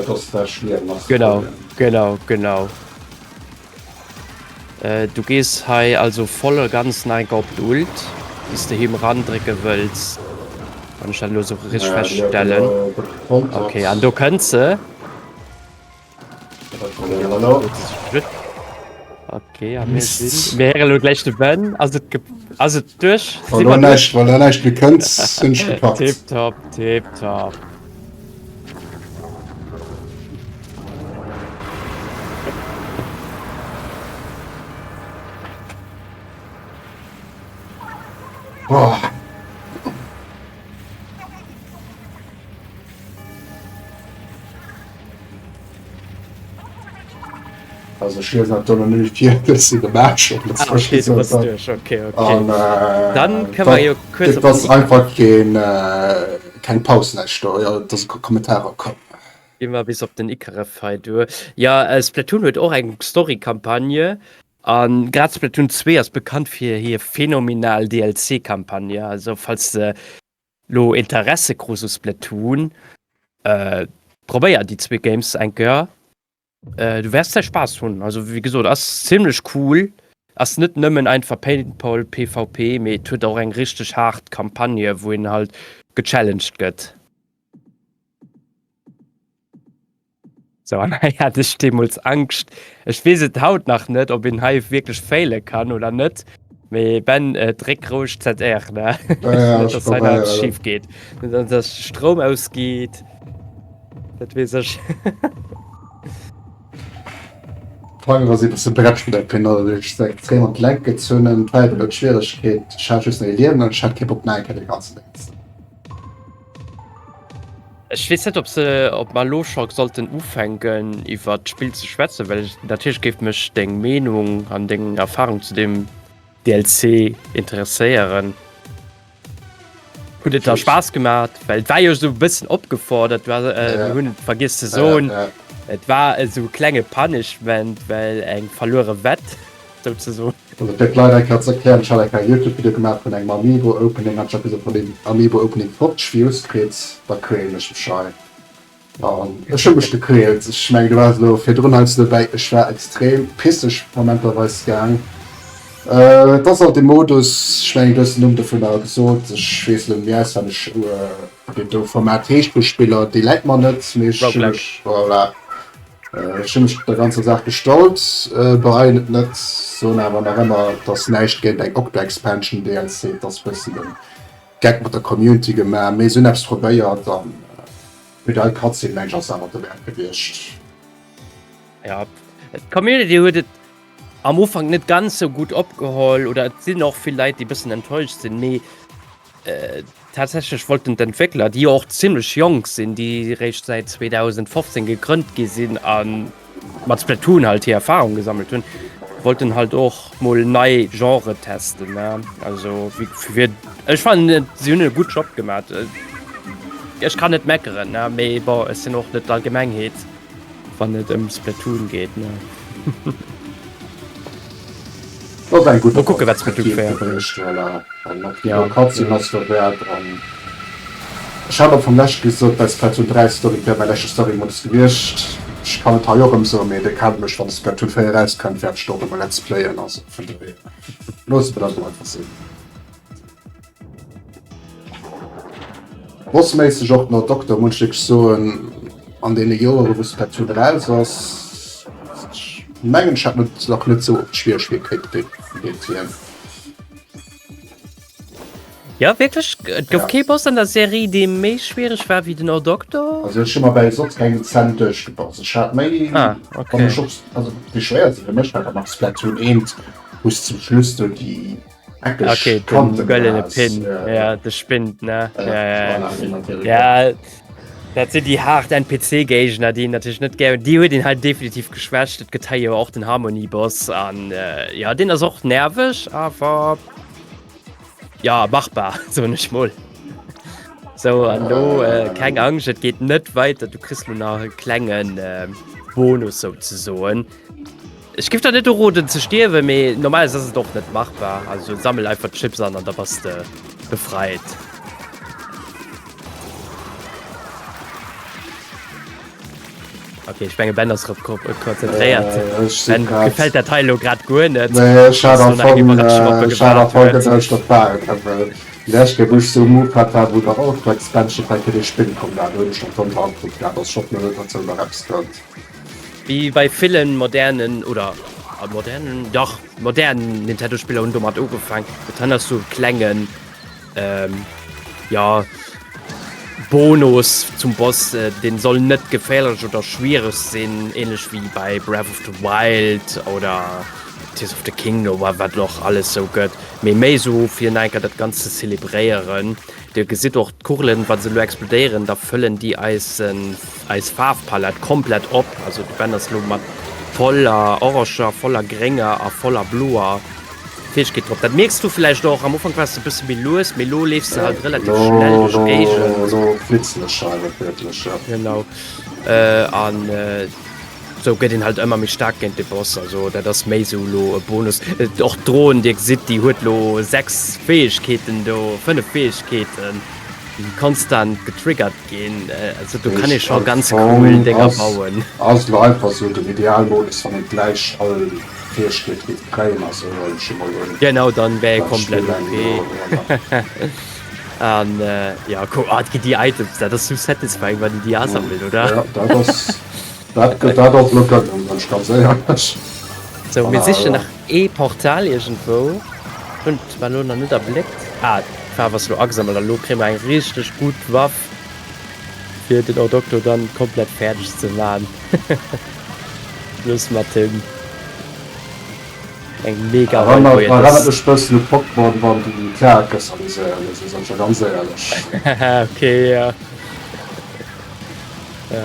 [SPEAKER 2] rausgekritt. Genau, genau, genau. Du gees hei also voll a ganz nach eng Kéier op d'Ult, déi s de him erandrécke wëlls, wann ech dat elo esou richteg feststellen. Okay, an do kënnt se. Okay, a mir sinn. Mir héiere lo gläich de Ben. Ass et ge ass et duerch?
[SPEAKER 1] Wa lo näischt, wa lo näischt méi kënnt, sinn ech gepackt.
[SPEAKER 2] Tipptopp, tipptopp.
[SPEAKER 1] Boah. Also ech liesen dat do nach net vir, dass se gematcht op
[SPEAKER 2] Ah, okay, du bass duerch. Okay, okay. An, äh, Dann kënne mer jo
[SPEAKER 1] kuerz op den einfach keen, äh, keng Paus näischt do, jo, dass Kommentarer kommen.
[SPEAKER 2] Gi mer bis op den Icaref hei duer. Ja, Splatoon huet och eng Story-Campagne. An grad Splatoon 2 ass bekannt fir hir phänomenal DLC-Campagne. Also falls de lo Interesse krus u Splatoon, probéier déi zwee Games eng Kéier. Du wäers däi Spaass hunn. Also wéi gesot, ass zimlech cool. Ass net nëmmen einfach Paintball PvP, mee et huet och eng richteg haart Campagne, wou een halt gechallenged gëtt. Sou, an hei hat ech deemools Angscht. Ech weess et haut nach net, ob een hei wierklech faile kann oder net. Mee Ben, äh, dréck roueg ZR, ne?
[SPEAKER 1] Ja, ja,
[SPEAKER 2] Net,
[SPEAKER 1] ech
[SPEAKER 2] dass hei nach eppes
[SPEAKER 1] probéieren.
[SPEAKER 2] schief geet. Net, dass de Stroum ausgeet. Dat weess ech.
[SPEAKER 1] D'Fangen ass e bësse Bretsch vun der Penal, ech se extrem an d'Längt gezunn, d'Wäiber huet Schwieregkeet, ech hat just nach ee Liewen an ech hat kee Bock nach eng Kéier de ganzen Ding ze.
[SPEAKER 2] Ech weess net, ob se, ob mer elo scho sollten ufänken iwwert d'Spill ze schwätzen, well natierlech géif mech deng Meenung an deng Erfahrung zu deem DLC interesséieren. Huet et der Spaass gemaat? Well et war jo esou e bëssen opgefordert, du has, mir hunn et vergiess ze soen, et war esou e klenge Punishment, well eng verluere Wett. Souzesoen.
[SPEAKER 1] Also fir d'Leit eng Kéier ze erklären, ech hat eng Kéier e Youtube-Video gemaach vun engem Amiibo-Opening an ech hat gesot, wann deen Amiibo-Opening 50 Views kritt, da quälen ech mech hei. An ech hu mech gequält. Ech mengen, du waars elo virdrun heiansdo dobäi, ech war extrem pisseg momenterweis gaang. Et ass alt dee Modus, ech mengen, du hues den Numm dovunner gesot, ech weess elo net méi auswenneg, wéi deen do Format heescht, wou Spiller, dee läit mer net, mee ech hu mech, voilà. Ech hu mech der ganzer Saach gestallt, bereien et net, soen awer nach ëmmer, et ass näischt géint eng Octo Expansion DLC, et ass bëssen den Geck mat der Community gemaach, mee se hunn eppes probéiert an fir déi Cutscene mengen ech ass awer derwäert gewiescht.
[SPEAKER 2] Jo, d'Community huet et am Ufank net ganz sou gutt opgeholl oder et sinn och vill Leit déi bëssen enttäuscht sinn, mee Tatsächlech wollten d'Entwéckler, déi jo och zimmlech jonk sinn, déi réischt säit 2015 gegrënnt gi sinn a mat Splatoon halt hir Erfarung gesammelt hunn, wollten halt och mol nei Genrë testen. Also wéi ech fannen, si hunn e gutt Job gemat. Ech kann net meckeren, mee bon, ech sinn och net d'Allgemengheet. Wann et ëm Splatoon geet, ne?
[SPEAKER 1] Dat ass eng gutt
[SPEAKER 2] Mol kucke wat Splatoon 4 bréngt.
[SPEAKER 1] Gewiescht, voilà. An och déi
[SPEAKER 2] Ja.
[SPEAKER 1] do Cutscene ass derwäert. An ech hat och vum leschte gesot, bei Splatoon 3 Story wär mäi leschte Story-Modus gewiescht. Ech kann et hei och erëm soen, mee Dir kennt mech, wann Splatoon 4 erauskënnt, wäert ech do och emol Let's Playen, also vun dohier loosse mer dat elo einfach sinn. Bossméisseg och no Dokter muss ech wierklech soen, an deene Joere wou Splatoon eraus ass, ech mengen ech hat net nach net sou oft Schwieregkeete géint hien.
[SPEAKER 2] Ja wierklech? Et gouf kee Boss an der Serie dee méi schwiereg war wéi den Odoktor?
[SPEAKER 1] Also ech hu mer bäi soss kengem Zänn duerchgebass. Ech hat méi
[SPEAKER 2] Ah,
[SPEAKER 1] wann
[SPEAKER 2] okay.
[SPEAKER 1] ech och also déi schwéierste fir mech war dann nach Splatoon 1, wou s zum Schluss do déi eckeg
[SPEAKER 2] Okay, den
[SPEAKER 1] Kanten
[SPEAKER 2] gëllene
[SPEAKER 1] has.
[SPEAKER 2] Pin,
[SPEAKER 1] Ja,
[SPEAKER 2] ja, de Spind, ne?
[SPEAKER 1] ja,
[SPEAKER 2] Ja, ja, ja.
[SPEAKER 1] voilà, deen natierlech och.
[SPEAKER 2] Ja, dat sinn déi haart NPC-Géigner, déi een natierlech net gär hunn. Déi huet een hei definitiv geschwächt. Et gëtt hei jo och den Harmony-Boss an ja, deen ass och nerveg, awer Ja, machbar, soen ech mol. So, an lo, äh, keng Angscht, et geet net weiter. Du kriss lo nach e klengen äh, Bonus souzesoen. Ech giff der net uroden ze stierwen, mee normalerweis ass et och net machbar. Also sammel einfach d'Chips an an da bass de befreit. Okay, ech menge Ben ass rëm konzentréiert.
[SPEAKER 1] Äh, ech si
[SPEAKER 2] Ben
[SPEAKER 1] grad.
[SPEAKER 2] gefält dat hei elo grad guer net.
[SPEAKER 1] Nee, ech hat
[SPEAKER 2] Dass
[SPEAKER 1] am
[SPEAKER 2] do nach eng
[SPEAKER 1] Fong,
[SPEAKER 2] Iwwerraschung op
[SPEAKER 1] äh,
[SPEAKER 2] e
[SPEAKER 1] ech hat am
[SPEAKER 2] gewaart
[SPEAKER 1] Fong
[SPEAKER 2] huet.
[SPEAKER 1] geduecht, dat war et dann, well déi lescht Kéier, wou ech sou Move hat, war, wou nach Ultra Expansion bei fir dee Spill komm war. Do hunn ech dann schonn dran gekuckt gehat, also ech hoffen elo net, datt sou nach eppes kënnt.
[SPEAKER 2] Wéi bei villen modernen, oder modernen, dach modernen Nintendo-Spiller hunn domat ugefaang, et hei ass sou e klengen, Ähm, ja, Bonus zum Boss, äh, den soll net geféierlech oder schwiereg sinn, ähnlech wéi bei Breath of the Wild oder Tears of the Kingdom oder wat och alles sou gëtt, mee méi sou fir nach eng Kéier dat Ganzt ze zelebréieren. Dir gesitt och d'Kugelen, wa se elo explodéieren, da fëllen déi eisen, eis Faarfpalett komplett op. Also de Ben ass elo mat voller oranger, voller grénger a voller bloer Fäegkeet drop. Dat mierks du vläicht och. Am Ufank waars de e bësse méi lues, mee elo leefs de halt relativ schnell
[SPEAKER 1] Lo,
[SPEAKER 2] duerch
[SPEAKER 1] lo,
[SPEAKER 2] d'Géigend.
[SPEAKER 1] lo flitzen ech hei net wierklech, jo.
[SPEAKER 2] Genau. An esou gëtt een halt ëmmer méi staark géint de Boss. Also dat ass méi esou elo e Bonus. Och d'Droen, Dir gesitt, déi huet elo 6 Fäegkeeten do, 5 Fäegkeeten, déi konstant getriggert ginn. Also do kann ee
[SPEAKER 1] Heescht
[SPEAKER 2] scho
[SPEAKER 1] am
[SPEAKER 2] ganz cool
[SPEAKER 1] Fong
[SPEAKER 2] Dénger
[SPEAKER 1] ass,
[SPEAKER 2] bauen.
[SPEAKER 1] ass elo einfach esou den Idealmodus, wann een gläich all Fäegkeet géif kréien, also huelen ech emol un,
[SPEAKER 2] Genau, dann wär e
[SPEAKER 1] dat
[SPEAKER 2] komplett
[SPEAKER 1] Spill eng
[SPEAKER 2] OP.
[SPEAKER 1] elo, voilà.
[SPEAKER 2] An ja, ko, ah, et ginn déi Items, dat ass sou satisfying, wann een déi asammelt, oder?
[SPEAKER 1] Ja, dat ass, dat gëtt, dat ass elo gëllen, sinn ech ganz éierlech.
[SPEAKER 2] Sou, mir
[SPEAKER 1] Voilà,
[SPEAKER 2] sichen
[SPEAKER 1] ja.
[SPEAKER 2] nach ee Portal iergendwou. Hunn et zwar elo nach net erbléckt. Ah, d'Faarf ass elo agesammelt an elo kréie mer eng richteg gutt Waff, fir den Odokto dann komplett fäerdeg ze man. Schluss mat him. Eng mega
[SPEAKER 1] Erënnert erënnert mech bëssen u Pokémon wann déi Kär kristalliséieren, also sinn ech jo ganz éierlech.
[SPEAKER 2] Ok jo. Ja.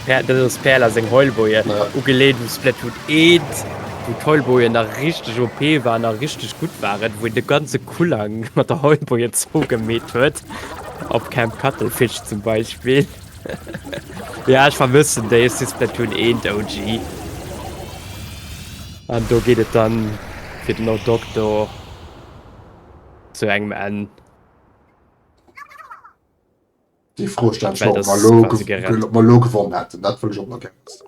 [SPEAKER 2] Ja, dat ass Perla seng Heulboje,
[SPEAKER 1] Ja.
[SPEAKER 2] ugeleent u Splatoon 1, wou d'Heulbojen nach richteg OP waren a richteg gutt waren, wou een de ganze Kullang mat der Heulboje zougemeet huet, op Camp Cuttlefish zum Beispill. Ja, ech vermëssen déi si Splatoon 1 OG. An do geet et dann fir den Odokto zu engem Enn.
[SPEAKER 1] Déi Fro stellt
[SPEAKER 2] Well
[SPEAKER 1] sech, ob
[SPEAKER 2] das
[SPEAKER 1] mer elo
[SPEAKER 2] quasi gerett.
[SPEAKER 1] ob mer elo gewonnen hätten. Dat wëll ech och nach gär wëssen.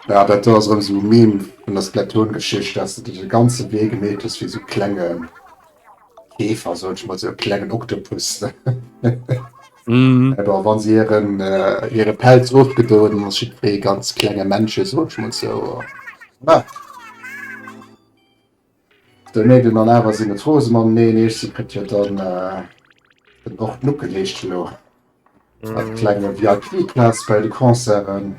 [SPEAKER 1] Ja, dat do ass erëm esou e Meme vun der Splatoon-Geschicht, dass de dech e ganze Wee gemeet hues fir esou klenge Käfer, soen ech mol, esou e klengen Oktopus.
[SPEAKER 2] Mhm.
[SPEAKER 1] Awer wann se hiren, äh, hire Pelz ofgedoen, dann ass jiddweree ganz klenge Männche, soen ech mol esou. Voilà. De Mädel an awer sinn et Rose mam Neen, eech si kritt jo dann äh, den och d'Nuckel heescht elo. Dat
[SPEAKER 2] Mhm.
[SPEAKER 1] klenge VIP-Plaz bei de Concerten.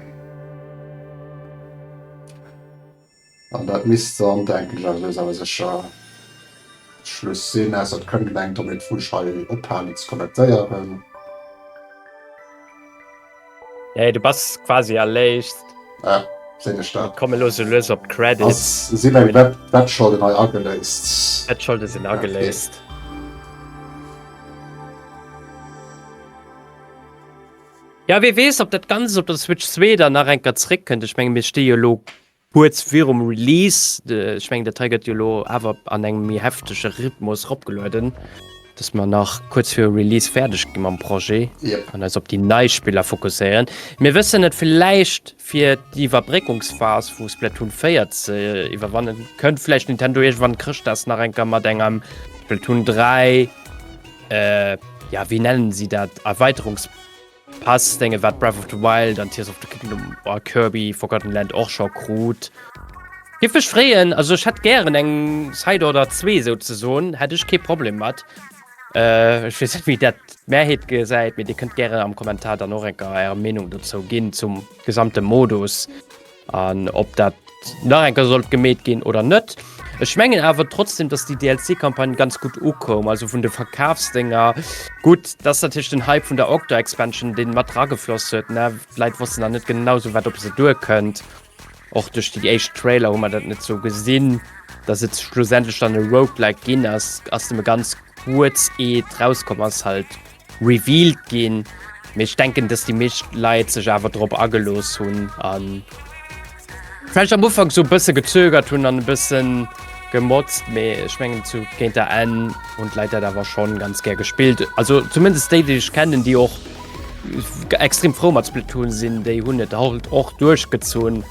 [SPEAKER 1] An dat misst dann, denken ech, awer awer sécher Schluss sinn, ausser et kënnt eng domat, wou ech hei ophalen ze kommentéieren.
[SPEAKER 2] Nee, du bass quasi erléist.
[SPEAKER 1] Ja, sinn ech dat.
[SPEAKER 2] Komme lo sou lues op d'Credits.
[SPEAKER 1] Ass, sinn eng Wett, Wettscholden hei ageléist?
[SPEAKER 2] Wettscholde sinn ageléist. Ja, wie weess, ob dat Ganzt op der Switch 2 dann nach eng Kéier zréckkënnt. Ech menge mir sti jo elo kuerz virum Release. Ech mengen, dat hei gëtt jo elo awer an engem méi heftege Rhythmus eropgelueden. Dass mer nach kuerz viru Release fäerdeg gi mam Projet an eis op déi nei Spiller fokusséieren. Mir wëssen net, villäicht fir d'Iwwerbréckungsphas vu Splatoon 4 ze iwwerwannen, kënnt vläicht Nintendo iergendwann Chrëschtdags nach eng Kéier mat engem Splatoon 3, ja wéi nennen si dat, Erweiterungs. Pass denge wat Breath of the Wild an Tears of the Kingdom a Kirby Forgotten Land och scho krut. Giff mech freeën, also ech hätt gären eng Side Order 2 souzesoen, hätt ech kee Problem mat. Äh, ech weess net wéi dat d'Mehrheet gesäit, mee dir kënnt gären am Kommentar dann och enker är Meenung dozou ginn zum gesamte Modus. An ob dat nach eng Kéier sollt gemeet ginn oder net. Ech mengen awer trotzdem, dass déi DLC-Campagne ganz gutt ukoum, also vun de Verkafsdénger. Gutt, dat ass natierlech den Hype vun der Octo-Expansion, deen mat ragefloss huet, ne? D'Leit wossten nach net genau sou, wat op se duerkënnt. Och duerch déi éischt Trailer hu mer dat net sou gesinn. Dass et schlussendlech dann e Roguelike ginn ass, ass nëmme ganz kuerz eet rauskomm ass, halt revealed ginn, mee ech denken dass déi meescht Leit sech awer drop agelooss hunn an vläicht am Ufank sou e bësse gezögert hunn an e bëssen gemotzt, mee ech mengen zu géint der Enn hunn d'Leit dat awer schonn ganz gär gespillt. Also zumindest déi déi ech kennen, déi och extrem frou mat Splatoon sinn, déi hunn et halt och duerchgezunn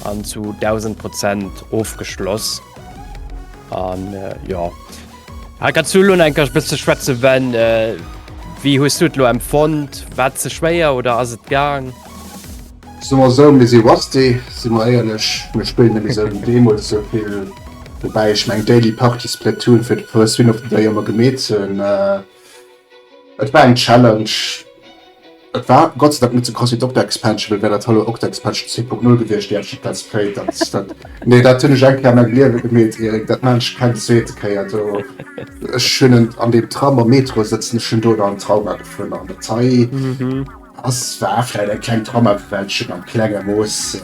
[SPEAKER 2] an zu 1000 Prozent ofgeschloss an jo. Ah, kannst du lo enker bësse schwätze wenn äh, wéi hues du et lo empfonnt? War et ze schwéier oder ass et gaang?
[SPEAKER 1] Soe mer esou, mir si rusty, si mer éierlech, mir spillen net méi esou wéi deemools esou vill, woubäi ech meng Daily Party Splatoon fir de First Win of the Day ëmmer gemeet hunn. Et war eng Challenge. Et war Gott sei Dank net sou krass wéi d'Octa Expansion, well wär dat Hallo Octa Expansion 2.0 gewiescht, déi hätt ech net Let's Played. Dat, dat, nee, dat hunn ech eng Kéier a mengem Liewe gemeet, Erik, dat maan ech keng zweete Kéier. Do, ech hunn en an deem Tram am Metro sëtzen, ech hunn do dann en Trauma dovun an dat hei ass, war vläit eng kleng Traumabewältegung am klenge Mooss.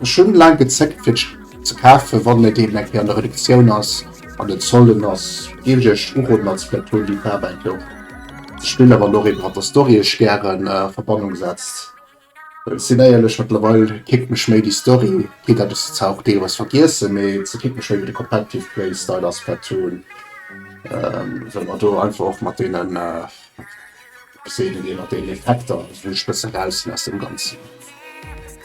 [SPEAKER 1] Ech hunn laang gezéckt fir et ze kafen, wann et eben eng Kéier an der Reduktioun ass, an den Solden ass, géif ech iech uroden als Splatoon Liebhaber eng Kéier och ze spillen, wann och eben mat der Story iech gären a Verbannung setzt. Well ech sinn éierlech, mëttlerweil kickt mech méi déi Story, quitte dat ech se zwar och deelweis vergiessen, mee se kickt mech méi wéi de Competitive Play Style a Splatoon, well mer do einfach och mat deenen. Seelen een mat deenen Effekter, wou ech bëssen raus sinn aus dem Ganzen.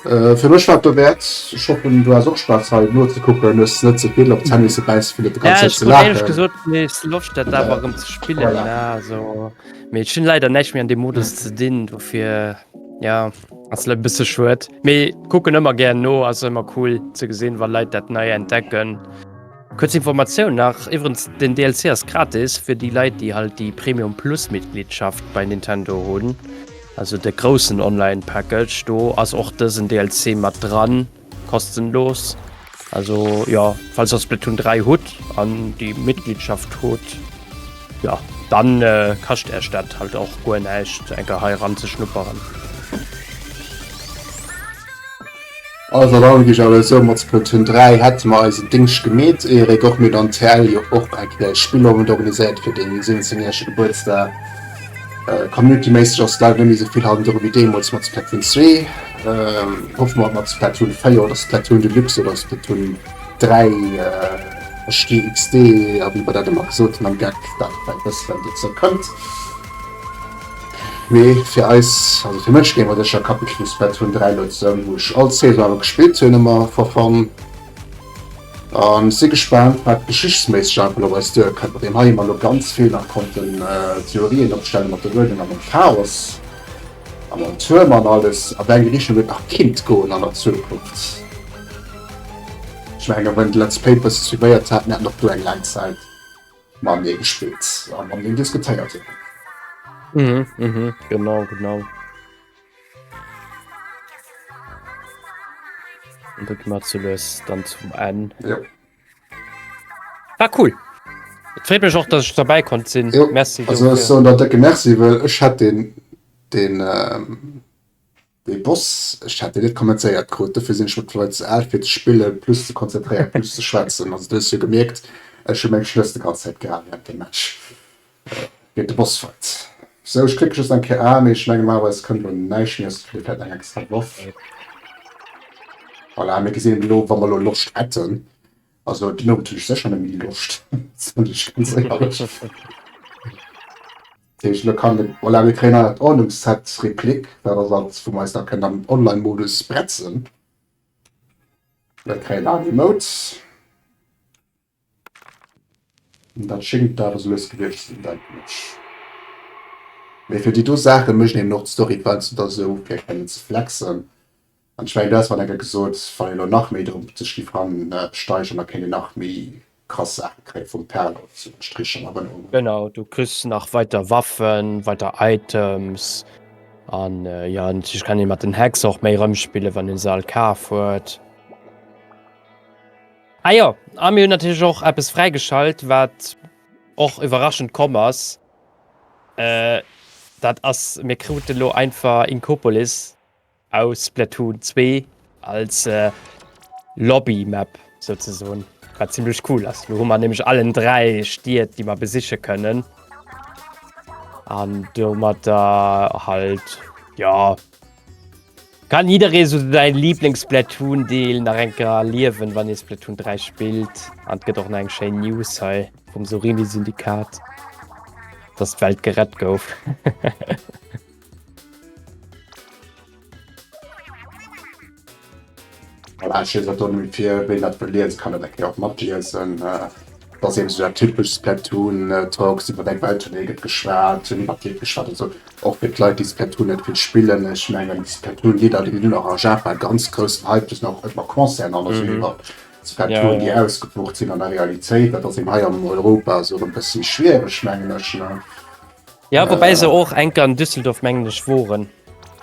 [SPEAKER 1] Fir mech war et dowäert. Ech hoffen du has och Spaass hei nozekucken, hues net ze vill op d'Zänn misse bäissen fir net de ganz
[SPEAKER 2] Ja,
[SPEAKER 1] Zäit
[SPEAKER 2] ech
[SPEAKER 1] ze
[SPEAKER 2] krut éierlech
[SPEAKER 1] laachen.
[SPEAKER 2] gesot nees Loscht dat awer erëm ze spillen,
[SPEAKER 1] Voilà.
[SPEAKER 2] ne, also mee ech hunn leider näischt méi an deem Modus ze dinn, dofir ja ass e bësse schued, mee kucken ëmmer gär no, ass ëmmer cool ze gesinn wa Leit dat nei entdecken. Kuerz Informatioun nach, iwwerens den DLC ass gratis fir déi Leit déi halt déi Premium Plus Mitgliedschaft bei Nintendo hunn, also de groussen Online Package, do ass och dësen DLC mat dran, kostenlos. Also jo, falls der Splatoon 3 hutt an déi Mitgliedschaft hutt, jo dann kascht äech dat halt och guer näischt enker hei eran ze schnupperen.
[SPEAKER 1] Also dann gi ech awer esou, mat Splatoon 3 hätte mer eisen Dingscht gemeet, Eric och, mir hunn an TL jo och eng Kéier e Spillowend organiséiert fir deng 17 järege Gebuertsdag. Community-méisseg ass leider net méi esou vill hannendru wéi deemools mat Splatoon 2. Hoffe mer mat Splatoon 4 oder Splatoon Deluxe oder Splatoon 3 HDXD a wéi mer dat ëmmer gesot hunn am Geck, dat vläicht e bëssen dozou kënnt. Mee fir eis, also fir mech géing mer sécher Kapitel vu Splatoon 3 elo zesummen, wou ech all Saison awer gespillt hunn, ëmmer for fun. An ech si gespaant wat geschichtsméisseg einfach elo op eis duerkënnt, mat deem hei mer elo ganz vill nach konnten Theorien opstellen mat der Uerdnung a mam Chaos a mam Tuerm an alles, a wéi eng Richtung et nach kinnt goen an der Zukunft. Ech mengen, ween de Let's Play bësse suivéiert hat, mir haten och do eng laang Zäit. Matenee gespillt a mateneen diskutéiert hunn.
[SPEAKER 2] Mhm, mhm, genau, genau. Und da ginn mer zu lues dann zum Enn.
[SPEAKER 1] Jo.
[SPEAKER 2] War cool. Et freet mech och, dass ech derbäi konnt sinn.
[SPEAKER 1] Jo.
[SPEAKER 2] Merci
[SPEAKER 1] Also ech
[SPEAKER 2] dofir.
[SPEAKER 1] soen der décke Merci, well ech hätt den, den, ähm, Dee Boss, ech hätt deen net kommentéiert krut, dofir sinn ech mëttlerweil ze al fir ze spillen, plus ze konzentréieren, plus ze schwätzen. Also du hues jo gemierkt, ech hu meng Schnëss de ganz Zäit gehal während dem Match géint de Bossfight. Sou, ech klicke just eng Kéier A, mee ech mengen normalerweis kënnt elo näischt méi, also kritt ee vläit eng extra Waff. Voilà, mir gesinn elo, wa mer elo Loscht hätten. Also den Owend hunn ech sécher net méi Loscht, soen ech ganz éierlech. Dat heescht, elo kann de, voilà, mir kréien nach dat Ordnungsset Replik, dat ass alles, wou mer eis da kënnen am Online-Modus bretzen. Mir kréien nach en Emote. Dat schéngt dat esou lues gewiescht ze sinn, denken ech. Mee fir déi do Saache mécht een eben och d'Story Points oder esou, fir kënnen ze flexen. An ech mengen, du has mer eng Kéier gesot, wann een elo nach méi drop sech géif eransteigeren, da kéint een nach méi krass Saache kréie vum Perl oder esou, wann ech et richteg an Erënnerung hunn.
[SPEAKER 2] Genau, du kriss nach weiter Waffen, weiter Items an jo, natierlech kann ee mat den Hacks och méi rëmspillen, wann ee se all kaf huet. Ah jo, a mir hunn natierlech och eppes fräigeschalt, wat och iwwerraschend komm ass. Dat ass, mir kruten elo einfach Inkopolis aus Splatoon 2 als Lobby-Map souzesoen, wat zimmlech cool ass. Lo hu mer nämlech allen 3 Stied, déi mer besiche kënnen. An domadder halt, jo. Kann jidderee sou säin Lieblings-Splatoon-Deel nach eng Kéier erliewen, wann ee Splatoon 3 spillt. An et gëtt och nach eng schéin News hei vum Surimi-Syndikat, dass d'Welt gerett gouf.
[SPEAKER 1] Voilà, ech weess dat do net méi fir ween dat wëll liesen, kann dat eng Kéier och matliesen. Dat ass eben sou dat typescht Splatoon-Talks, iwwer eng Welttournée gëtt geschwat, iwwer d'Lidd geschwat an esou. Och fir d'Leit déi Splatoon net vill spillen, ech mengen Splatoon Lidder déi hunn och a Japan ganz groussen Hype, do sinn och ëmmer Concerten an esou iwwer Splatoon déi ausgebucht sinn an der Realitéit. Dat ass eben hei an Europa esou e bëssi schwiereg mengen ech ne.
[SPEAKER 2] Ja woubäi se och enker an Düsseldorf mengen ech woren.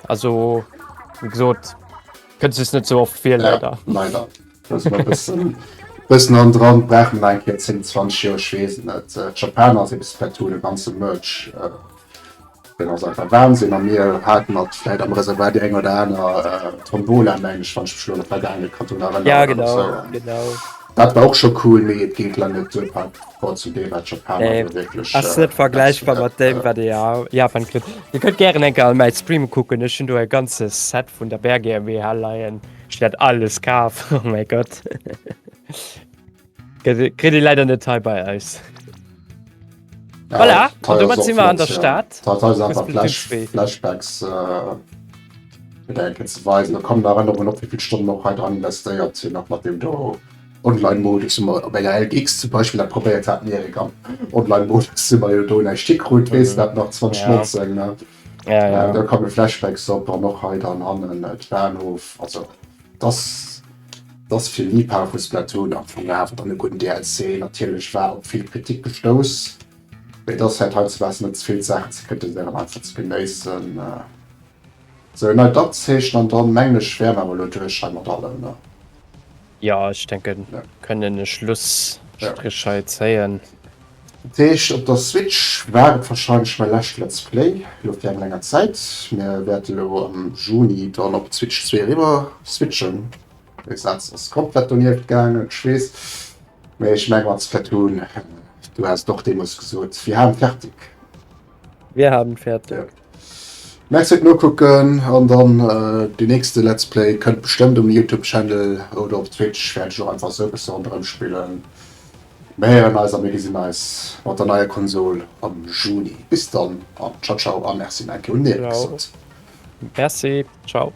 [SPEAKER 2] Also wéi gesot kënnt es net sou oft vir leider.
[SPEAKER 1] Ja, leider. Dat ass e bëssen bëssen an dran, brauchen nach eng Kéier 10, 20 Joer, ech weess et net. D'Japaner ass eben Splatoon e ganze Merch. Den ass einfach Wahnsinn a mir haten mat vläit am Reservoir déi eng oder aner Tombola meng ech, wann ech mech elo net vergaange kann drun erënneren.
[SPEAKER 2] Ja genau, genau.
[SPEAKER 1] Dat war och scho cool, mee et geet lang net duer par rapport zu deem wat d'Japaner do wierklech.
[SPEAKER 2] Ass net vergläichbar mat deem wat ee a Japan kritt. Dir kënnt gären eng Kéier an mäi Stream kucken, ech hunn do e ganze Set vun der Bär GmbH leien. Ech hunn dat alles kaf, oh mäi Gott. Kritt ee leider net hei bei eis. Voilà, an domat si mer an der Stad.
[SPEAKER 1] Flashbacks ze weisen. Da kommen Erënnerungen op, wéi vill Stonnen och hei dran investéiert sinn, och mat deem do Online-Modus, wou mer op enger LX zum Beispill dat probéiert haten, Erik, am Online-Modus si mer jo do näischt hikrut, weess dat nach, 2019, ne? Da komme Flashbacks op an och hei dann hannen d'Bahnhof, also. Dass dass fir Liibhaber vu Splatoon am Fong awer dann e gudden DLC. Natierlech war op vill Kritik gestouss, mee et ass vläit heiansdo net ze vill Saachen ze kritiséieren, einfach ze genéissen. Sou en neit Abzeechen an dann mengen ech wäre mer awer elo duerch hei mat allem, ne?
[SPEAKER 2] Jo, ech denken kënnen e Schlusstrich hei zéien.
[SPEAKER 1] Dat heescht, op der Switch war et warscheinlech mäi lescht Let's Play elo fir eng länger Zäit. Mir wäerte elo am Juni dann op d'Switch 2 eriwwer switchen. Dee Saz ass komplett donieft gaangen, ech weess. Mee ech menge mat Splatoon, du has et och deemools gesot, wir haben fertig.
[SPEAKER 2] Wir haben fertig.
[SPEAKER 1] Merci fir d'Nokucken an dann dee nächste Let's Play kënnt bestëmmt um Youtube Channel oder op Twitch wäert ech och einfach sou e bësse ronderëm spillen. Mir héieren eis a mir gesinn eis mat der neier Konsol am Juni. Bis dann an ciao ciao a Merci nach eng Kéier un Erik gesot.
[SPEAKER 2] Merci, ciao.